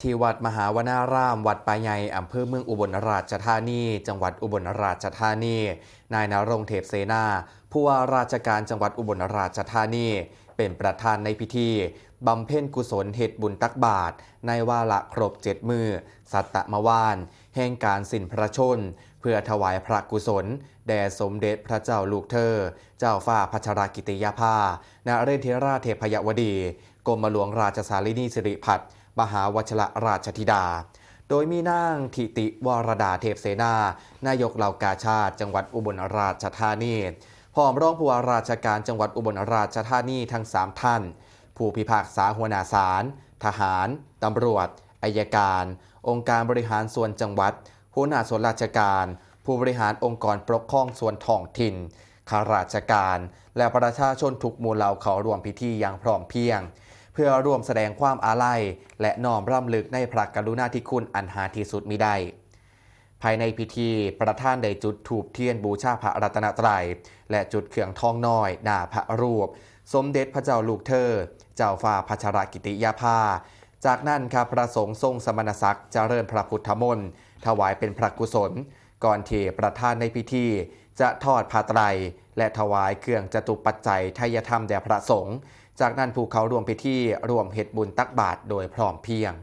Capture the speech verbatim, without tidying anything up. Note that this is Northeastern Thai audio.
ที่วัดมหาวนาราม วัดป่าใหญ่ อำเภอเมืองอุบลราชธานี จังหวัดอุบลราชธานี นายณรงค์ เทพเสนา ผู้ว่าราชการจังหวัดอุบลราชธานี เป็นประธานในพิธีบำเพ็ญกุศลเฮ็ดบุญตักบาตร ในวาระครบเจ็ดมื้อสัตตมวาน แห่งการสิ้นพระชนม์ เพื่อถวายพระกุศล แด่สมเด็จพระเจ้าลูกเธอ เจ้าฟ้าพัชรกิติยาภา นเรนทิราเทพยวดี กรมหลวงราชสารินีสิริพัฒน์ มหาวชรราชธิดา โดยมีนางทิติวรดา เทพเสนา นายกเหล่ากาชาดจังหวัดอุบลราชธานี พร้อมรองผู้ว่าราชการจังหวัดอุบลราชธานีทั้งสามท่าน ผู้พิพากษาหัวหน้าศาล ทหาร ตำรวจ อัยการ องค์การบริหารส่วนจังหวัด หัวหน้าส่วนราชการ ผู้บริหารองค์กรปกครองส่วนท้องถิ่น ข้าราชการ และประชาชนทุกหมู่เหล่าเข้าร่วมพิธีอย่างพร้อมเพรียง เพื่อร่วมแสดงความอาลัย และน้อมรำลึกในพระกรุณาธิคุณอันหาที่สุดมิได้ ภายในพิธี ประธานได้จุดธูปเทียนบูชาพระรัตนตรัย และจุดเครื่องทองน้อยหน้าพระรูป สมเด็จพระเจ้าลูกเธอ เจ้าฟ้าพัชรกิติยาภา จากนั้นครับพระสงฆ์ทรงสมณศักดิ์เจริญพระพุทธมนต์ ถวายเป็นพระกุศล ก่อนที่ประธานในพิธีจะทอดผ้าไตร และถวายเครื่องจตุปัจจัยไทยธรรมแด่พระสงฆ์ จากนั้นผู้เข้าร่วมพิธีร่วมเฮ็ดบุญตักบาตรโดยพร้อมเพรียง